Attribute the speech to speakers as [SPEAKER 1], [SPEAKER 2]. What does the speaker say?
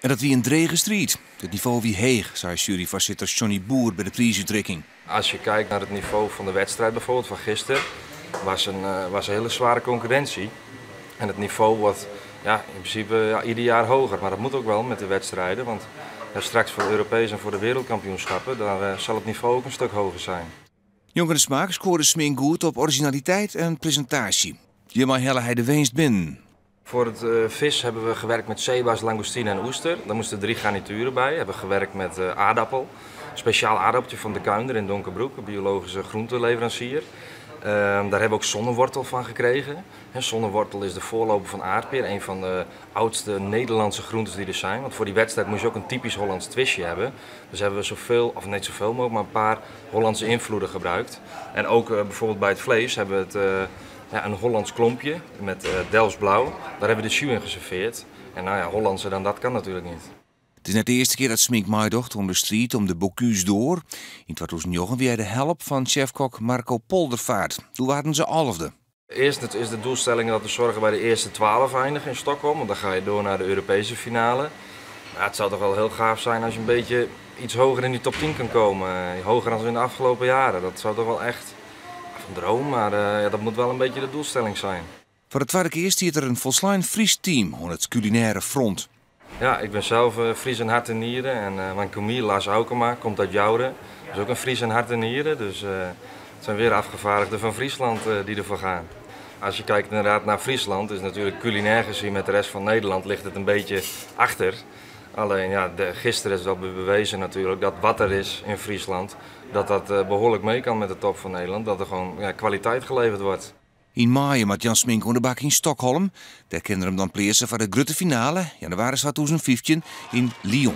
[SPEAKER 1] En dat wie in drege striid. It nivo wie heech, sei juryfoarsitter Johnny Boer by de priisútrikking.
[SPEAKER 2] Als je kijkt naar het niveau van de wedstrijd bijvoorbeeld van gisteren, was een hele zware concurrentie. En het niveau wordt, ja, in principe, ja, ieder jaar hoger. Maar dat moet ook wel met de wedstrijden. Want ja, straks voor de Europese en voor de wereldkampioenschappen, daar zal het niveau ook een stuk hoger zijn.
[SPEAKER 1] Njonken de smaak skoarde Smink goed op originaliteit en presintaasje. Hjirmei helle hy de winst binnen.
[SPEAKER 2] Voor het vis hebben we gewerkt met zeebaars, langoustine en oester. Daar moesten drie garnituren bij. We hebben gewerkt met aardappel. Een speciaal aardappeltje van de Kuinder in Donkerbroek, een biologische groenteleverancier. Daar hebben we ook zonnewortel van gekregen. He, zonnewortel is de voorloper van aardpeer, een van de oudste Nederlandse groentes die er zijn. Want voor die wedstrijd moest je ook een typisch Hollands twistje hebben. Dus hebben we zoveel, of net zoveel mogelijk, maar een paar Hollandse invloeden gebruikt. En ook bijvoorbeeld bij het vlees hebben we het, ja, een Hollands klompje met Delfts blauw. Daar hebben we de jus in geserveerd. En nou ja, Hollandser dan dat kan natuurlijk niet.
[SPEAKER 1] It is net de earste kear dat Smink meidocht oan de striid om de Bocuse d'Or. Yn 2009 wie de help fan chefkok Marco Poldervaart. Doe waarden se 11e.
[SPEAKER 2] Eerst is de doelstelling dat we zorgen bij de eerste 12 eindigen in Stockholm. Want dan ga je door naar de Europese finale. Maar het zou toch wel heel gaaf zijn als je een beetje iets hoger in die top 10 kan komen. Hoger dan in de afgelopen jaren. Dat zou toch wel echt een droom, maar ja, dat moet wel een beetje de doelstelling zijn.
[SPEAKER 1] Foar de twadde kear stiet der in folslein Frysk team oan it kulinêre front.
[SPEAKER 2] Ja, ik ben zelf Fries in hart en nieren en mijn commis Lars Aukema komt uit Joure. Dat is ook een Fries in hart en nieren, dus het zijn weer afgevaardigden van Friesland die ervoor gaan. Als je kijkt inderdaad naar Friesland, is natuurlijk culinair gezien met de rest van Nederland ligt het een beetje achter. Alleen ja, gisteren is wel bewezen natuurlijk dat wat er is in Friesland, dat dat behoorlijk mee kan met de top van Nederland. Dat er gewoon, ja, kwaliteit geleverd wordt.
[SPEAKER 1] Yn maaie moat Jan Smink oan de bak yn Stockholm. Dêr kin er him dan pleatse foar de grutte finale, jannewaris 2015 yn Lyon.